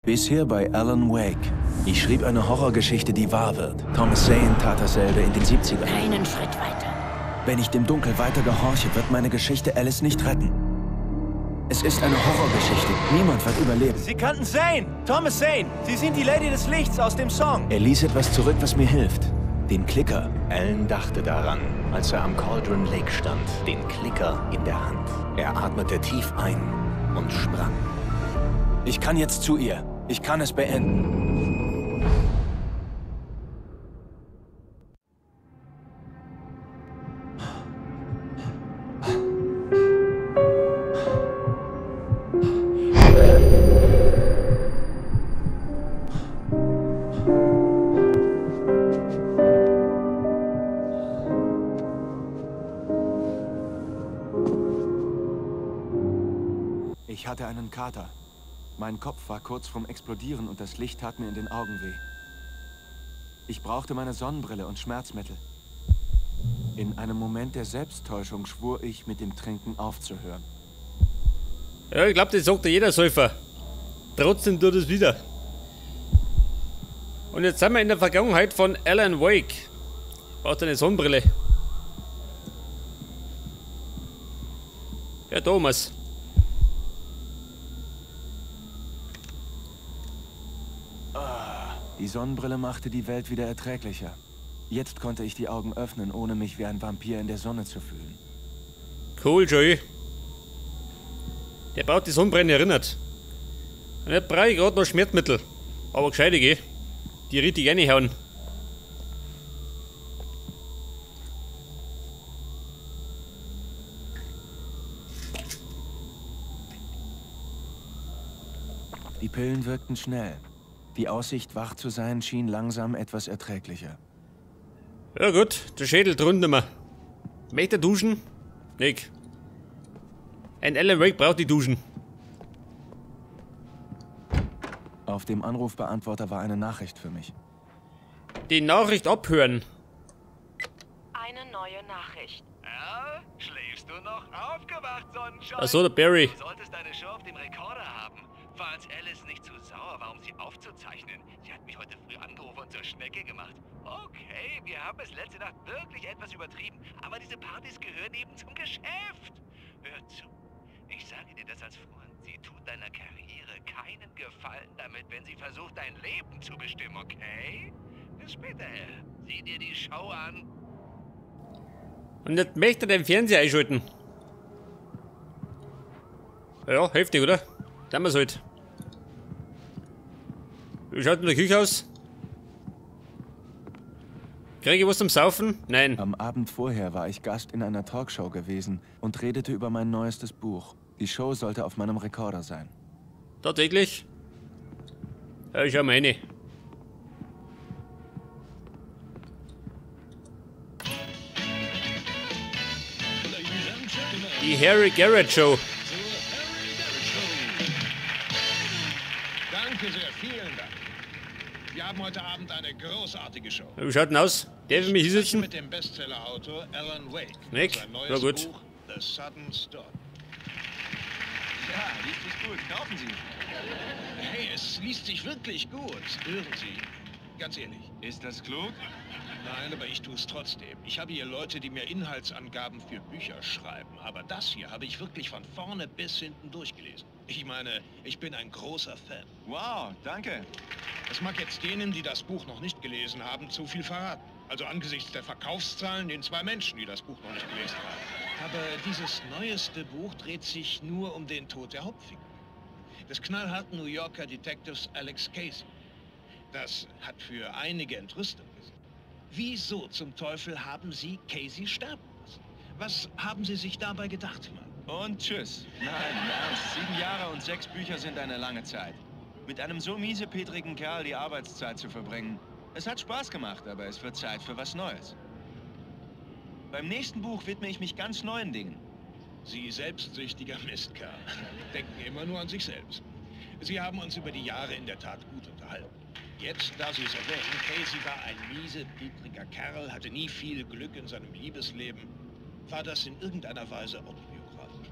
Bisher bei Alan Wake. Ich schrieb eine Horrorgeschichte, die wahr wird. Thomas Zane tat dasselbe in den 70ern. Keinen Schritt weiter. Wenn ich dem Dunkel weiter gehorche, wird meine Geschichte Alice nicht retten. Es ist eine Horrorgeschichte. Niemand wird überleben. Sie kannten Zane! Thomas Zane! Sie sind die Lady des Lichts aus dem Song! Er ließ etwas zurück, was mir hilft. Den Klicker. Alan dachte daran, als er am Cauldron Lake stand, den Klicker in der Hand. Er atmete tief ein und sprang. Ich kann jetzt zu ihr. Ich kann es beenden. Ich hatte einen Kater. Mein Kopf war kurz vorm Explodieren und das Licht tat mir in den Augen weh. Ich brauchte meine Sonnenbrille und Schmerzmittel. In einem Moment der Selbsttäuschung schwur ich, mit dem Trinken aufzuhören. Ja, ich glaube, das sagt ja jeder Säufer. Trotzdem tut es wieder. Und jetzt sind wir in der Vergangenheit von Alan Wake. Braucht eine Sonnenbrille. Ja, Thomas. Die Sonnenbrille machte die Welt wieder erträglicher. Jetzt konnte ich die Augen öffnen, ohne mich wie ein Vampir in der Sonne zu fühlen. Cool, Joey. Der braucht die Sonnenbrille erinnert. Und jetzt brauche ich gerade noch Schmerzmittel. Aber gescheitige. Die richtig reinhauen. Die Pillen wirkten schnell. Die Aussicht, wach zu sein, schien langsam etwas erträglicher. Ja gut, der Schädel drunter mehr. Möchte er duschen? Nick. Ein Alan Wake braucht die Duschen. Auf dem Anrufbeantworter war eine Nachricht für mich. Die Nachricht abhören. Eine neue Nachricht. Ja, schläfst du noch? Aufgewacht, Sonnenschein. Ach so, der Barry. Du solltest deine Show auf dem Rekorder haben. Falls Alice nicht zu sauer war, um sie aufzuzeichnen. Sie hat mich heute früh angerufen und zur Schnecke gemacht. Okay, wir haben es letzte Nacht wirklich etwas übertrieben, aber diese Partys gehören eben zum Geschäft. Hör zu, ich sage dir das als Freund. Sie tut deiner Karriere keinen Gefallen damit, wenn sie versucht, dein Leben zu bestimmen, okay? Bis später, Al. Sieh dir die Show an. Und jetzt möchte er den Fernseher einschalten. Ja, heftig, oder? Dann wir's halt. Wie schaut in der Küche aus? Kriege ich was zum Saufen? Nein. Am Abend vorher war ich Gast in einer Talkshow gewesen und redete über mein neuestes Buch. Die Show sollte auf meinem Rekorder sein. Tatsächlich? Ja, ich schau mal rein. Die Harry Garrett Show. Danke sehr, vielen Dank. Wir haben heute Abend eine großartige Show. Wie schaut denn aus? Darf ich mich hinsetzen? Mit dem Bestsellerautor Alan Wake. Nick? Sein neues Na gut. Buch, The Sudden Stop. Ja, liest sich gut. Kaufen Sie. Hey, es liest sich wirklich gut. Hören Sie. Ganz ehrlich. Ist das klug? Nein, aber ich tue es trotzdem. Ich habe hier Leute, die mir Inhaltsangaben für Bücher schreiben. Aber das hier habe ich wirklich von vorne bis hinten durchgelesen. Ich meine, ich bin ein großer Fan. Wow, danke. Es mag jetzt denen, die das Buch noch nicht gelesen haben, zu viel verraten. Also angesichts der Verkaufszahlen den zwei Menschen, die das Buch noch nicht gelesen haben. Aber dieses neueste Buch dreht sich nur um den Tod der Hauptfigur. Des knallharten New Yorker Detectives Alex Casey. Das hat für einige Entrüstung gesorgt. Wieso zum Teufel haben Sie Casey sterben lassen? Was haben Sie sich dabei gedacht, Mann? Und tschüss. Nein, im Ernst. 7 Jahre und 6 Bücher sind eine lange Zeit. Mit einem so miesepetrigen Kerl die Arbeitszeit zu verbringen. Es hat Spaß gemacht, aber es wird Zeit für was Neues. Beim nächsten Buch widme ich mich ganz neuen Dingen. Sie selbstsüchtiger Mistkerl. Denken immer nur an sich selbst. Sie haben uns über die Jahre in der Tat gut unterhalten. Jetzt, da Sie es erwähnen, Casey war ein miesepetriger Kerl, hatte nie viel Glück in seinem Liebesleben. War das in irgendeiner Weise autobiografisch?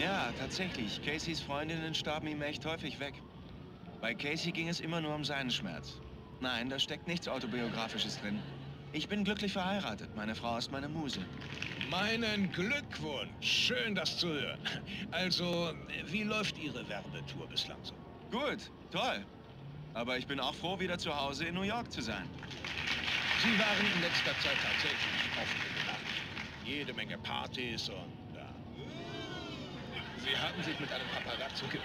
Ja, tatsächlich. Caseys Freundinnen starben ihm echt häufig weg. Bei Casey ging es immer nur um seinen Schmerz. Nein, da steckt nichts Autobiografisches drin. Ich bin glücklich verheiratet. Meine Frau ist meine Muse. Meinen Glückwunsch. Schön, das zu hören. Also, wie läuft Ihre Werbetour bislang so? Gut, toll. Aber ich bin auch froh, wieder zu Hause in New York zu sein. Sie waren in letzter Zeit tatsächlich oft in den Nachrichten. Jede Menge Partys und... Sie hatten sich mit einem Paparazzo ge...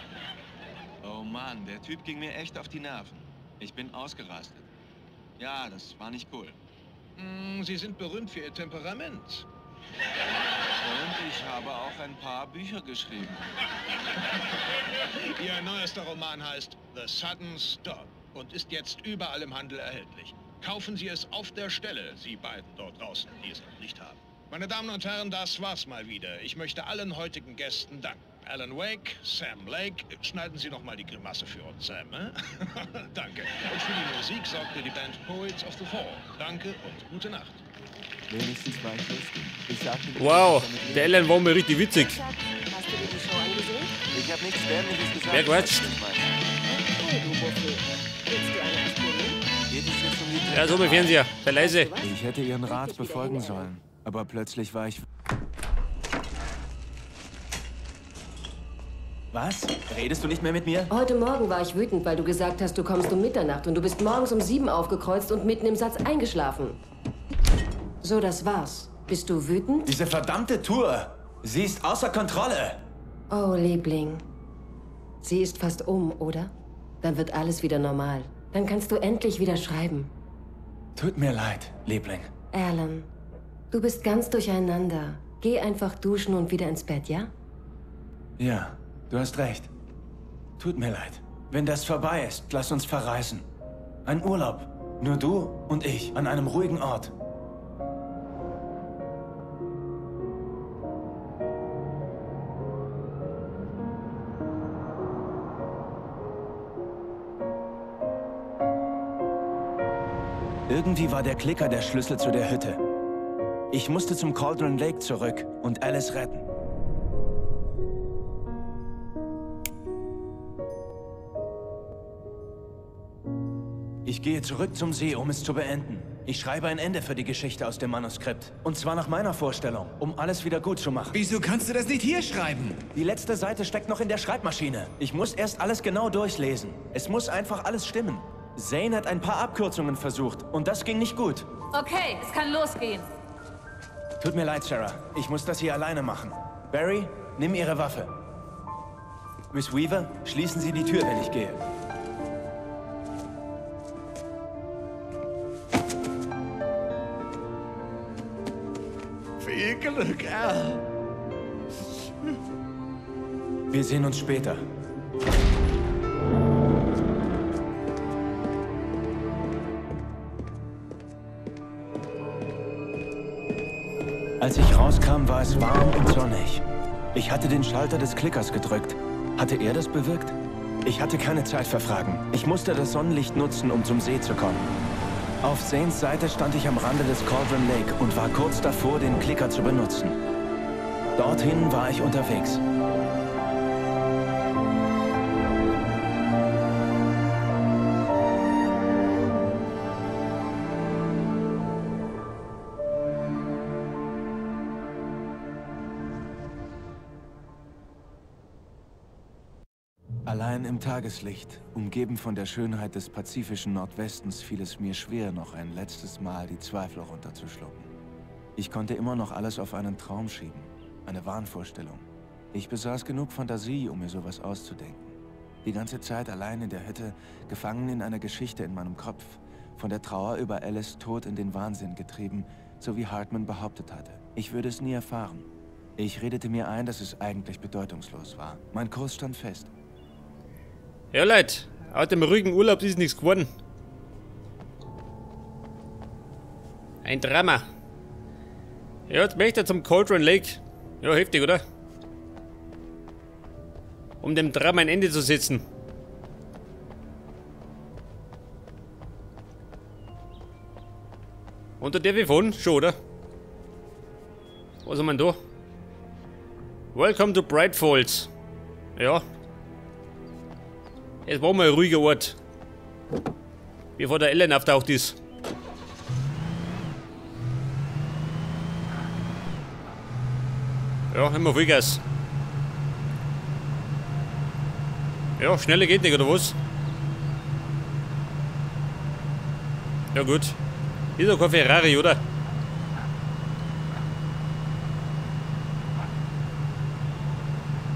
Oh Mann, der Typ ging mir echt auf die Nerven. Ich bin ausgerastet. Ja, das war nicht cool. Sie sind berühmt für Ihr Temperament. Und ich habe auch ein paar Bücher geschrieben. Ihr neuester Roman heißt The Sudden Stop und ist jetzt überall im Handel erhältlich. Kaufen Sie es auf der Stelle, Sie beiden dort draußen, die es noch nicht haben. Meine Damen und Herren, das war's mal wieder. Ich möchte allen heutigen Gästen danken. Alan Wake, Sam Lake. Schneiden Sie noch mal die Grimasse für uns, Sam, eh? Danke. Und für die Musik sorgte die Band Poets of the Fall. Danke und gute Nacht. Wenigstens war ich lustig. Ich sagte, wow, der Alan war mir richtig witzig. Hast du dir die Show angesehen? Ich habe nichts Dämliches gesagt. Wer quatscht? Okay, du Buffel. Willst du eine Aspirin? Geht es jetzt um die Ja, so mit Fernseher. Sei leise. Ich hätte ihren Rat befolgen sollen. Aber plötzlich war ich... Was? Redest du nicht mehr mit mir? Heute Morgen war ich wütend, weil du gesagt hast, du kommst um Mitternacht und du bist morgens um 7 aufgekreuzt und mitten im Satz eingeschlafen. So, das war's. Bist du wütend? Diese verdammte Tour! Sie ist außer Kontrolle! Oh, Liebling. Sie ist fast um, oder? Dann wird alles wieder normal. Dann kannst du endlich wieder schreiben. Tut mir leid, Liebling. Alan, du bist ganz durcheinander. Geh einfach duschen und wieder ins Bett, ja? Ja. Du hast recht. Tut mir leid. Wenn das vorbei ist, lass uns verreisen. Ein Urlaub. Nur du und ich an einem ruhigen Ort. Irgendwie war der Klicker der Schlüssel zu der Hütte. Ich musste zum Cauldron Lake zurück und Alice retten. Ich gehe zurück zum See, um es zu beenden. Ich schreibe ein Ende für die Geschichte aus dem Manuskript. Und zwar nach meiner Vorstellung, um alles wieder gut zu machen. Wieso kannst du das nicht hier schreiben? Die letzte Seite steckt noch in der Schreibmaschine. Ich muss erst alles genau durchlesen. Es muss einfach alles stimmen. Zane hat ein paar Abkürzungen versucht und das ging nicht gut. Okay, es kann losgehen. Tut mir leid, Sarah. Ich muss das hier alleine machen. Barry, nimm Ihre Waffe. Miss Weaver, schließen Sie die Tür, wenn ich gehe. Viel Glück, Al. Wir sehen uns später. Als ich rauskam, war es warm und sonnig. Ich hatte den Schalter des Klickers gedrückt. Hatte er das bewirkt? Ich hatte keine Zeit für Fragen. Ich musste das Sonnenlicht nutzen, um zum See zu kommen. Auf Zanes Seite stand ich am Rande des Cauldron Lake und war kurz davor, den Klicker zu benutzen. Dorthin war ich unterwegs. Allein im Tageslicht, umgeben von der Schönheit des pazifischen Nordwestens, fiel es mir schwer, noch ein letztes Mal die Zweifel runterzuschlucken. Ich konnte immer noch alles auf einen Traum schieben, eine Wahnvorstellung. Ich besaß genug Fantasie, um mir sowas auszudenken. Die ganze Zeit allein in der Hütte, gefangen in einer Geschichte in meinem Kopf, von der Trauer über Alice Tod in den Wahnsinn getrieben, so wie Hartman behauptet hatte. Ich würde es nie erfahren. Ich redete mir ein, dass es eigentlich bedeutungslos war. Mein Kurs stand fest. Ja, Leute, aus dem ruhigen Urlaub ist nichts geworden. Ein Drama. Ja, jetzt möchte er zum Cauldron Lake. Ja, heftig, oder? Um dem Drama ein Ende zu setzen. Und der darf ich fahren? Schon, oder? Was haben wir denn da? Welcome to Bright Falls. Ja. Jetzt brauchen wir ein ruhiger Ort. Bevor der Ellen auftaucht ist. Ja, immer Vollgas. Ja, schneller geht nicht, oder was? Ja gut. Ist doch kein Ferrari, oder?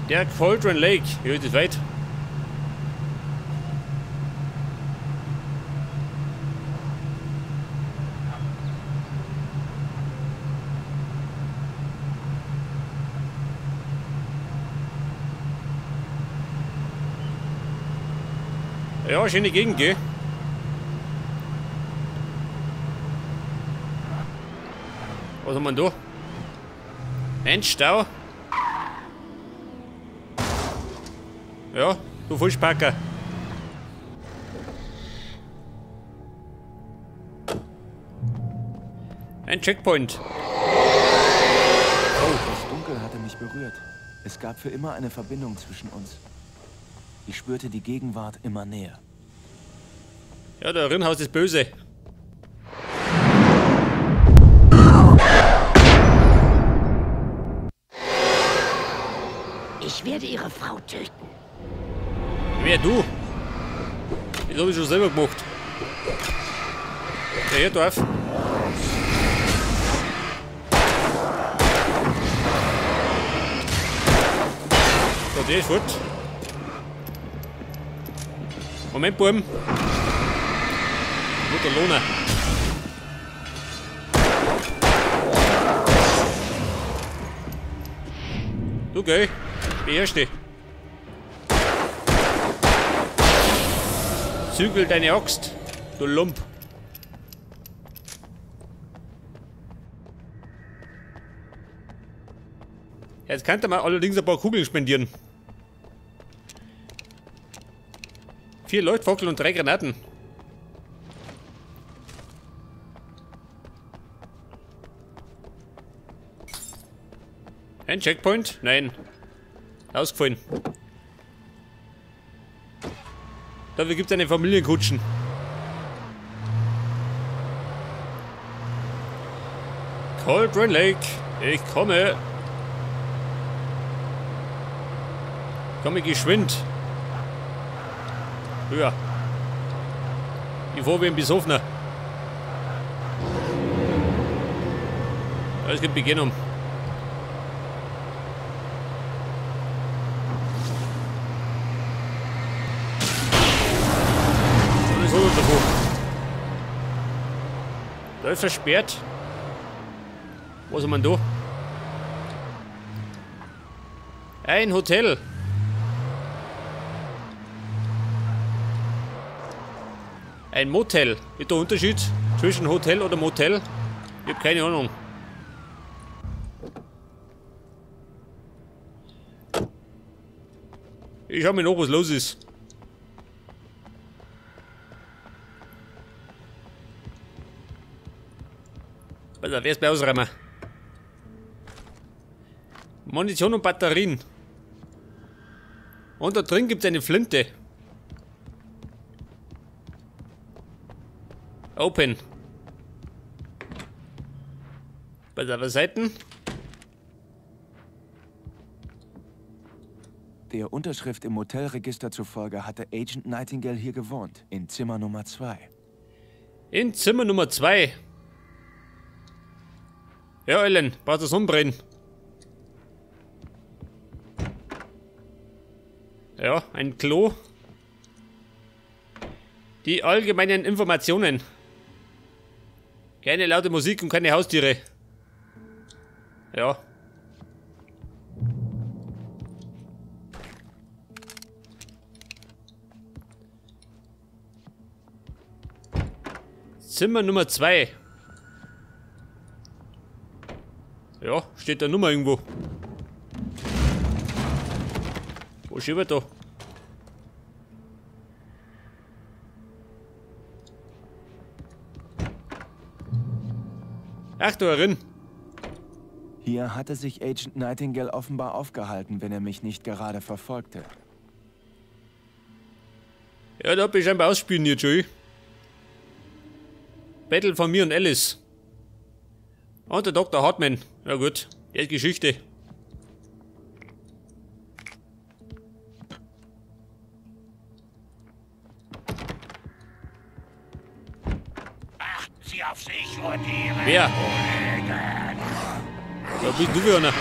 Der Cauldron Lake. Ja, ist das weit? Ja, schöne Gegend, gell? Was haben wir denn da? Ein Stau. Ja, du Vollspacker. Ein Checkpoint. Oh, das Dunkel hatte mich berührt. Es gab für immer eine Verbindung zwischen uns. Ich spürte die Gegenwart immer näher. Ja, der Rinnhaus ist böse. Ich werde Ihre Frau töten. Wer, du? Das hab ich schon selber gemacht. Ja, hier drauf. So, der ist fort. Moment, Buben. Guter Lohner. Du, gell? Beherrsch dich. Zügel deine Axt, du Lump. Jetzt könnte man allerdings ein paar Kugeln spendieren. 4 Leuchtfackeln und 3 Granaten. Ein Checkpoint? Nein. Ausgefallen. Dafür gibt es eine Familienkutschen. Cauldron Lake. Ich komme. Komme geschwind. Höher. Ich fahr wie ein Besoffener. Es gibt Beginnung. Da ist versperrt. Was haben wir denn da? Ein Hotel. Ein Motel. Ist der Unterschied zwischen Hotel oder Motel? Ich hab keine Ahnung. Ich schau mir noch, was los ist. Also, wer ist bei Ausräumer? Munition und Batterien. Und da drin gibt es eine Flinte. Open. Bei der Seiten. Der Unterschrift im Motelregister zufolge hatte Agent Nightingale hier gewohnt, in Zimmer Nummer 2. In Zimmer Nummer 2. Ja, Ellen, brauchst du Sonnenbrennen? Ja, ein Klo. Die allgemeinen Informationen. Keine laute Musik und keine Haustiere. Ja. Zimmer Nummer 2. Ja, steht da Nummer irgendwo. Wo schiebert da? Ach, da drin. Hier hatte sich Agent Nightingale offenbar aufgehalten, wenn er mich nicht gerade verfolgte. Ja, da hab ich scheinbar ausspioniert, Joey. Battle von mir und Alice. Und der Dr. Hartman. Ja gut, der ist Geschichte. Achten Sie auf sich und Ihre Wer? Kollegen. Da bist du wieder einer.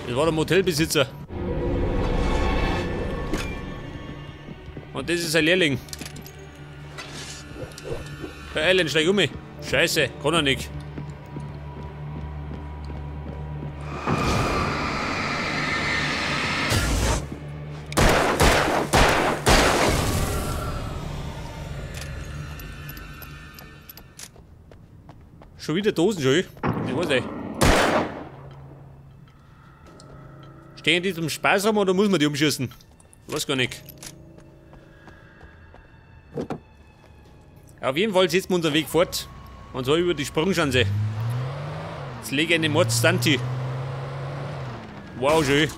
Das war der Motelbesitzer. Und das ist ein Lehrling. Herr Alan, steig um. Scheiße, kann er nicht. Schon wieder Dosen, schon. Ich weiß nicht. Stehen die zum Spaß rum oder muss man die umschießen? Ich weiß gar nicht. Auf jeden Fall setzen wir unseren Weg fort. Und zwar über die Sprungschanze. Jetzt lege ich eine Mordstanti. Wow, schön.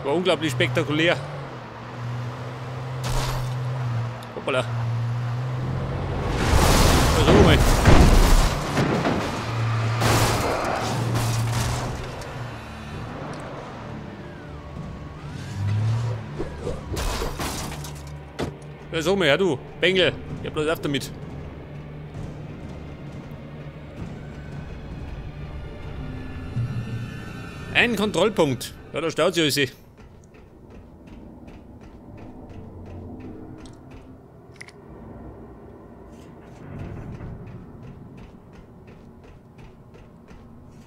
War unglaublich spektakulär. Hoppala. Also mal. Ja, so mal, ja du, Bengel. Ich hab bloß auf damit. Ein Kontrollpunkt. Ja, da staut sich alles.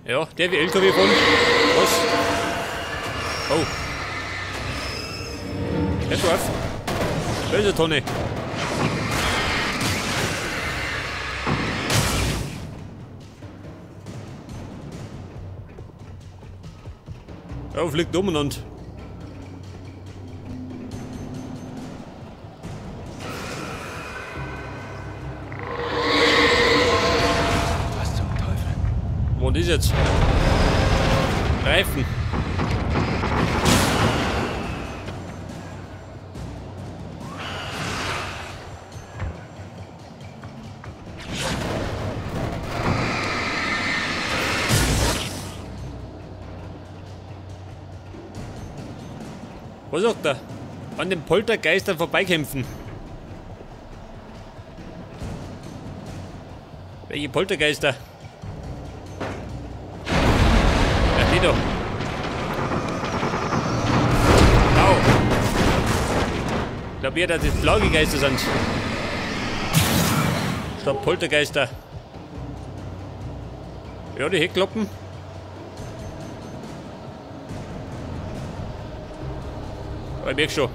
Ja, der wie LKW fahren. Was? Oh. Hör du auf. Böse Tonne. Ja, fliegt umeinander. Was zum Teufel? Wo ist jetzt? Reifen. Was sagt er? An den Poltergeistern vorbeikämpfen. Welche Poltergeister? Ja, die doch. Au. Ich glaube eher, dass das Plagegeister sind. Statt Poltergeister. Ja, die Heckklappen. Ich merke schon.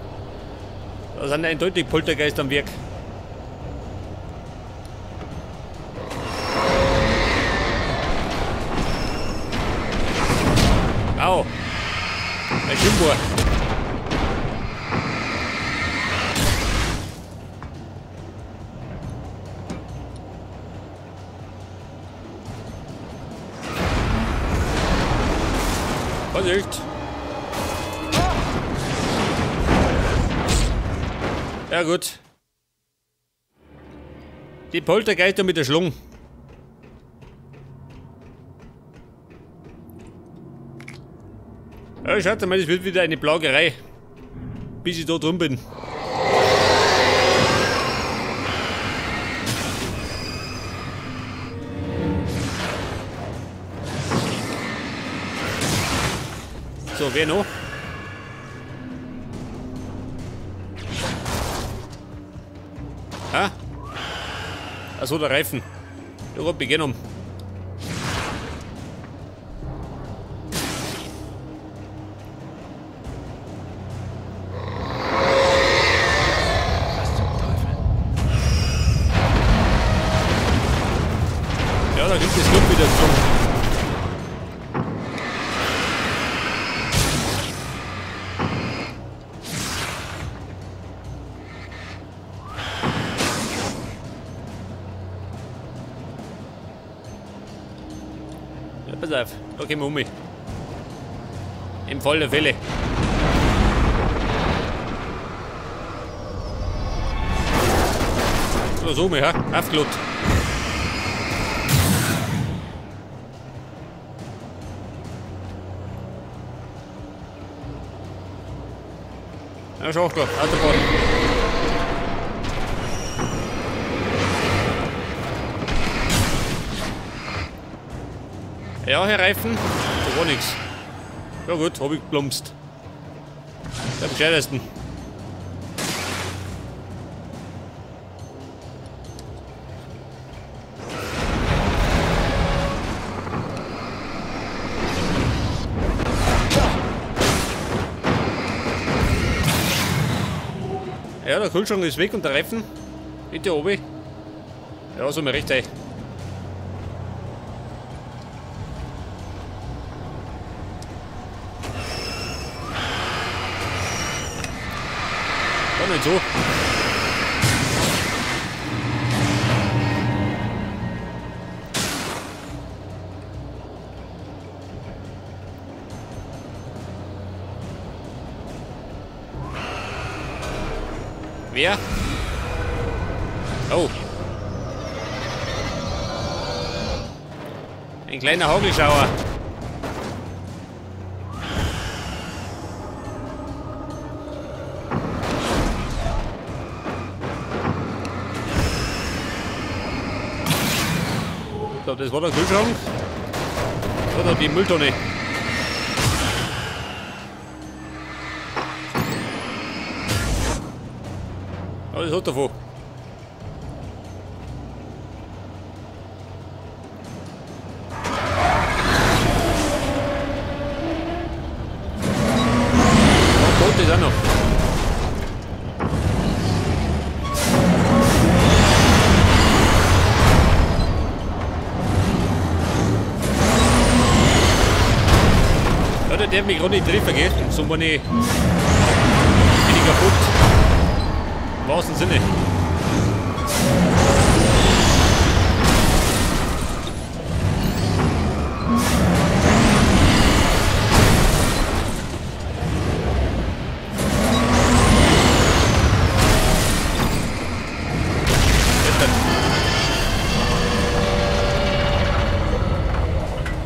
Da sind eindeutig Poltergeister am Werk. Au! Ein Schimmbohr. Vorsicht! Ja gut. Die Poltergeister mit der Schlung. Ja, schaut mal, das wird wieder eine Plagerei. Bis ich da drin bin. So, wer noch? Ha? Achso, der Reifen. Ja, gut, beginnen. Was zum Teufel? Ja, da gibt es Glück wieder zum. Pass auf, da gehen wir um. Im Fall der Fälle. So, so, ja, aufgelockt. Ja, ist auch klar, Autobahn. Ja, Herr Reifen, da war nix. Ja gut, hab ich geplumpst. Das ist am gescheitesten. Ja, der Kühlschrank ist weg und der Reifen geht ja oben. Ja, so mir recht, ey. War nicht so. Wer? Oh. Ein kleiner Hagelschauer. So, das war der Kühlschrank. Oder die Mülltonne. Alles hat davon. Oh, tot ist auch noch. Ja, der darf mich gerade nicht treffen, gell? So bin ich kaputt. Im wahrsten Sinne.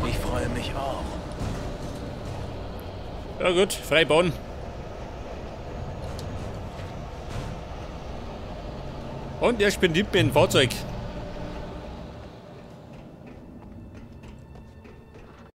Ich freue mich auch. Ja gut, frei bauen. Und er spendiert mir ein Fahrzeug.